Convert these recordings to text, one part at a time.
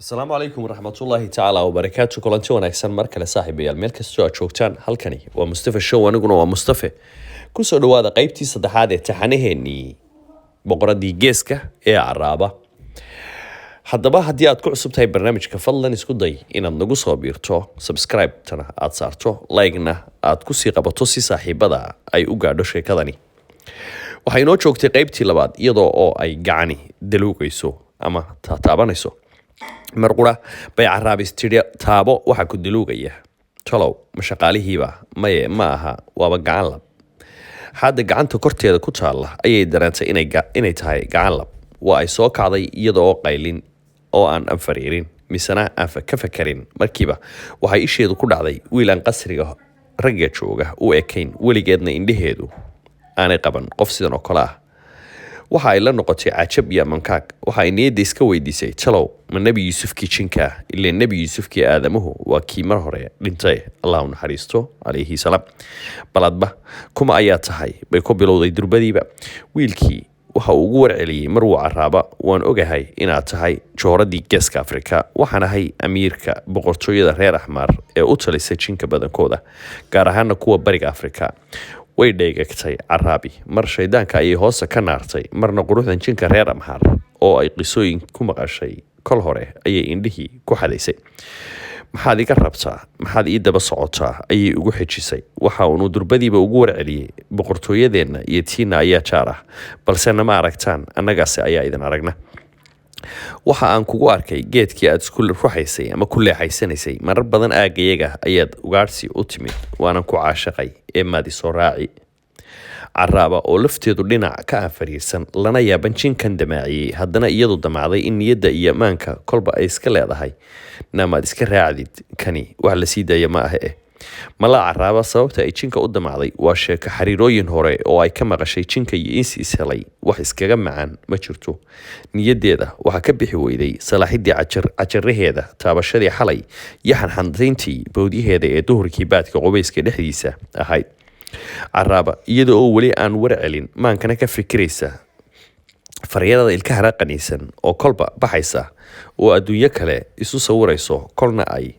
Asalaamu calaykum waraxmatullaahi tacaala wabarakaatu. Kulanti wanaagsan mar kale, saaxiibayaal, meel kastoo aad joogtaan. Halkani waa Mustafa Show, aniguna waa Mustafe. Kusoo dhawaada qeybtii saddexaad ee taxanaheenii Boqoradii Geeska ee Caraaba. Haddaba, haddii aad ku cusub tahay barnaamijka, fadlan isku day inaad nagu soo biirto, subscribe-tana aad saarto, like-na aad kusii qabato si saaxiibada ay u gaadho sheekadani. Waxay inoo joogtay qeybtii labaad iyadoo oo ay gacani daluugayso ama taataabanayso. Mar qura bay Caraabis tidhi: "Taabo waxa ku daluugaya. Talow ma shaqaalihiiba? Maye, ma aha, waaba gacan lab." Xaadda gacanta korteeda ku taalla ayay dareentay inay tahay gacan lab. Waa ay soo kacday iyada oo qaylin oo aan anfariirin misena aan ka fakarin. Markiiba waxay isheedu ku dhacday wiil aan qasriga ragga jooga u ekayn, weligeedna indhaheedu aanay qaban qof sidan oo kale ah. Waxa ay la noqotay cajab iyo amankaag. Waxa ay niyadda iska weydiisay: "Talow ma Nebi Yuusufkii jinka? Ilaa Nebi Yuusufkii aadamuhu waa kii mar hore dhintay, Allah u naxariisto, calayhi salaam." "Baladba kuma ayaa tahay?" bay ku bilowday durbadiiba. Wiilkii waxa uu ugu warceliyey mar wuu Caraaba: "Waan ogahay inaad tahay jooradii Geeska Afrika. Waxaan ahay amiirka boqortooyada reer Axmaar ee u talisa jinka badankooda, gaar ahaana kuwa Bariga Afrika." Way dheegagtay Caraabi. Mar shaydaanka ayay hoosta ka naartay, marna quruxdan jinka reer Amxaar oo ay qisooyin ku maqashay kol hore ayay indhihii ku xadaysay. "Maxaad iga rabtaa? Maxaad ii daba socotaa?" ayay ugu xejisay. Waxa uunu durbadiiba ugu warceliyey: "Boqortooyadeenna iyo tiina ayaa jaar ah, balse nama aragtaan, annagaasi ayaa idin aragna. Waxa aan kugu arkay geedkii aad isku ruxaysay ama ku leexaysanaysay. Marar badan aaggayaga ayaad ugaadhsi u timid, waanan ku caashaqay, ee maad isoo raaci?" Caraaba oo lafteedu dhinac ka afariirsan, lana yaaban jinkan damaaciyey, haddana iyadu damacday in niyadda iyo ammaanka kolba ay iska leedahay: "Naamaad iska raacdid? Kani wax la sii daaya ma aha." Eh, malaa Caraaba sababta ay jinka u damacday waa sheeko xariirooyin hore oo ay ka maqashay: jinka iyo insi is helay wax iskaga macaan ma jirto. Niyaddeeda waxaa ka bixi weyday salaaxidii cajaraheeda, taabashadii xalay iyo xanxandayntii bowdyaheeda ee duhurkii baadka qubayska dhexdiisa ahayd. Caraaba iyada oo weli aan war celin, maankana ka fikiraysa faryarada ilkaha qaniisan oo kolba baxaysa oo adduunyo kale isu sawirayso, kolna ay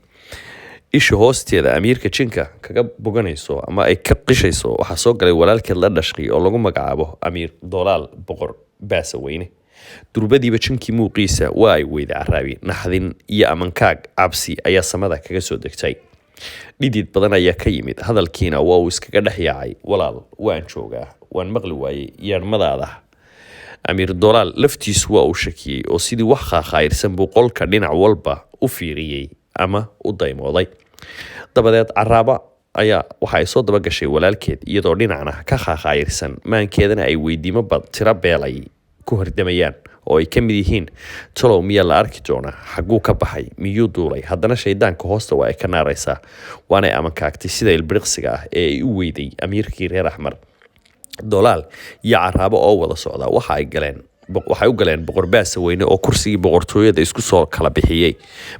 isha hoosteeda amiirka jinka kaga boganayso ama ay ka qishayso, waxaa soo galay walaalkeed la dhashqi oo lagu magacaabo Amiir Doolaal Boqor Baasaweyne. Durbadiiba jinkii muuqiisa waa ay weyday Caraabi. Naxdin iyo amankaag cabsi ayaa samada kaga soo degtay. Dhidid badan ayaa ka yimid, hadalkiina waa uu iskaga dhex yaacay: "Walaal, waan joogaa, waan maqli waayey yeedhmadaada." Amiir Doolaal laftiisu waa uu shakiyey oo sidii wax khaakhaayrsan buu qolka dhinac walba u fiiriyey ama u daymooday. Dabadeed Caraaba ayaa waxa ay soo dabagashay walaalkeed, iyadoo dhinacna ka khaakhaayrsan, maankeedana ay weydiimo bad tiro beelay ku hordamayaan oo ay ka mid yihiin: "Talow miyaa la arki doonaa? Xagguu ka baxay? Miyuu duulay?" Haddana shaydaanka hoosta waa ay ka naaraysaa, waanay amankaagtay sida ilbiriqsiga ah ee ay u weyday amiirkii reer Axmar. Dolaal iyo Caraabo oo wada socda waxa ay galeen waxay u galeen Boqor Baasaweyne oo kursigii boqortooyada isku soo kala bixiyey.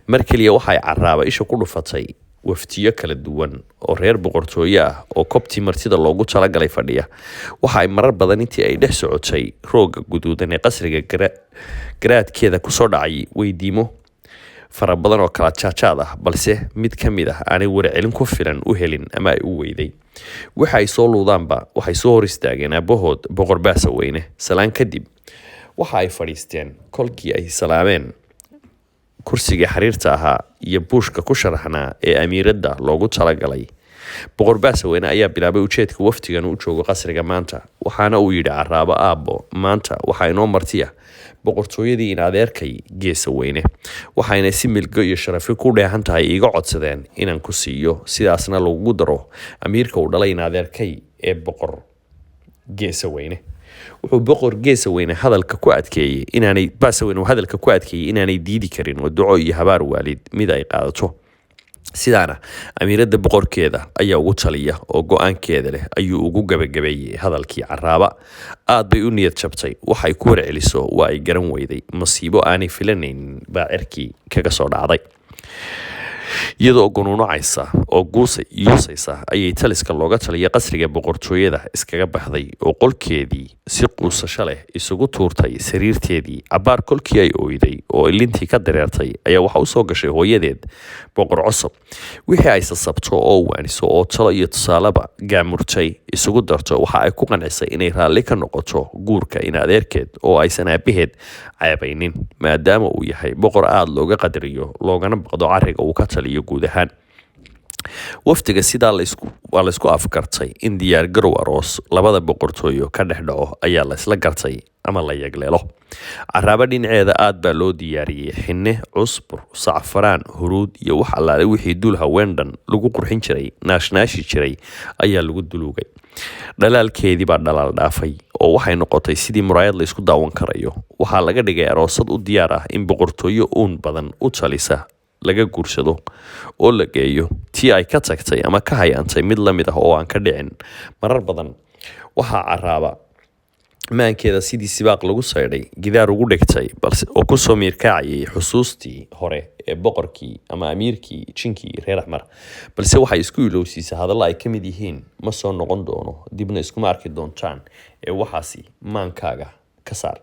Mar keliya waxay Caraaba isha ku dhufatay waftiyo kala duwan oo reer boqortooye ah oo kobtii martida loogu talagalay fadhiya. Waxa ay marar badan intii ay dhex socotay rooga guduudan ee qasriga garaadkeeda kusoo dhacay weydiimo fara badan oo kala jaajaad ah, balse mid ka mid ah aanay warcelin ku filan u helin ama ay u weyday. Waxa ay soo luudaanba waxay soo hor istaageen aabahood Boqor Baasaweyne. Salaan kadib waxa ay fadhiisteen. Kolkii ay salaameen, kursigii xariirta ahaa iyo buushka ku sharaxnaa ee amiiradda loogu talagalay, Boqor Baasaweyne ayaa bilaabay ujeedka wafdigan u joogo qasriga maanta. Waxaana uu yidhi Caraabo: "Aabbo, maanta waxaa inoo martiya boqortooyadii in adeerkay Geesa Weyne, waxayna si milgo iyo sharafi ku dheehan tahay iiga codsadeen inaan ku siiyo, sidaasna lagugu daro amiirka uu dhalay in adeerkay ee Boqor Geesa Weyne." Wuxuu Boqor Geesa Weyne hadalka ku adkeeyey inaanay Baasaweyne uu hadalka ku adkeeyey inaanay diidi karin oo duco iyo habaar waalid mid ay qaadato. Sidaana amiiradda boqorkeeda ayaa ugu taliya oo go-aankeeda leh, ayuu ugu gabagabeeyey hadalkii. Caraaba aad bay u niyad jabtay. Waxay ku warceliso waa ay garan weyday. Masiibo aanay filanaynin baa cirkii kaga soo dhacday. Iyadoo gunuunacaysa oo guusa yuusaysa ayay taliska looga taliyay qasriga boqortooyada iskaga baxday oo qolkeedii si quusasho leh isugu tuurtay sariirteedii. Cabbaar kolkii ay ooyday oo ilintii ka dareertay ayaa waxa usoo gashay hooyadeed, Boqor Cosob. Wixii ay sasabto oo waaniso oo talo iyo tusaaleba gaamurtay isugu darto, waxa ay ku qancisay inay raalli ka noqoto guurka in adeerkeed oo aysan aabaheed ceebaynin, maadaama uu yahay boqor aada looga qadariyo loogana baqdo carriga uu ka taliyo guud ahaan. Wafdiga sidaa laysku waa laysku afgartay in diyaar garow aroos labada boqortooyo ka dhex dhaco ayaa laysla gartay ama la yagleelo. Caraabo dhinaceeda aad baa loo diyaariyey: xinne, cusbur, sacfaraan, huruud iyo wax allaale wixii dul haween dhan lagu qurxin jiray, naashnaashi jiray ayaa lagu duluugay. Dhalaalkeedii baa dhalaal dhaafay oo waxay noqotay sidii muraayad la isku daawan karayo. Waxaa laga dhigay aroosad u diyaar ah in boqortooyo uun badan u talisa laga guursado oo la geeyo tii ay ka tagtay ama ka hayantay mid la mid ah oo aan ka dhicin. Marar badan waxaa Caraaba maankeeda sidii sibaaq lagu saydhay gidaar ugu dhigtay, balse oo kusoo miirkaacayay xusuustii hore ee boqorkii ama amiirkii jinkii reer Axmar. Balse waxay isku ilowsiisay hadallo ay ka mid yihiin: "Ma soo noqon doono, dibna iskuma arki doontaan ee waxaasi maankaaga ka saar.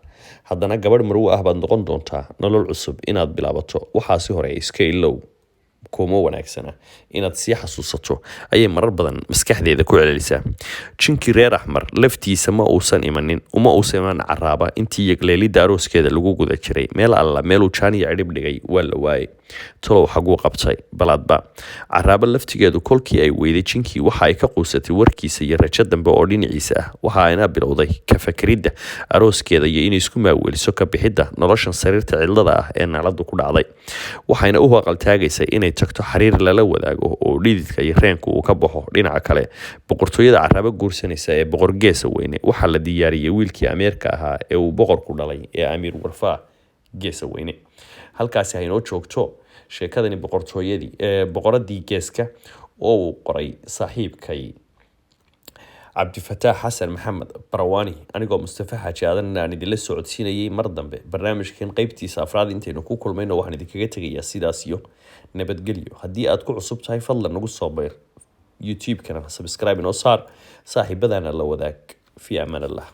Haddana gabadh marwo ah baad noqon doontaa, nolol cusub inaad bilaabato, waxaasi hore iska ilow, kuma wanaagsana inaad sii xasuusato," ayay marar badan maskaxdeeda ku celcelisaa. Jinkii reer Axmar laftiisa ma uusan imanin, uma uusan iman Caraaba intii yagleelidda arooskeeda lagu guda jiray. Meel alla meeluu jaan iyo cidhib dhigay waa la waayay. Talow xaguu qabtay balaadba? Caraaba laftigeedu kolkii ay weyday jinkii, waxa ay ka quusatay warkiisa iyo rajo dambe oo dhinaciisa ah. Waxa ayna bilowday ka fakeridda arooskeeda iyo inay isku maaweeliso ka bixidda noloshan sariirta cidlada ah ee naaladu ku dhacday. Waxayna u aqaltaagaysay inay tagto xariir lala wadaago oo dhididka iyo reenku uu ka baxo. Dhinaca kale, boqortooyada Caraabo guursanaysa ee Boqor Geesa Weyne waxaa la diyaariyey wiilkii ameerka ahaa ee uu boqorku dhalay ee Amiir Warfaa Geesa Weyne. Halkaasi haynoo joogto sheekadani boqortooyadii ee Boqoradii Geeska oo uu qoray saaxiibkay Cabdifataax Xasan Maxamed Barawani, anigoo Mustafa Xaaji Aadan aan idinla socodsiinayay. Mar dambe barnaamijkan qeybtiisa afraad intaynu ku kulmayno, waxaan idinkaga tegayaa sidaas iyo nabadgelyo. Haddii aad ku cusub tahay, fadlan nagu soo bayr YouTube-kana, subscribe inoo saar, saaxiibadana la wadaag. Fi amaan Allah.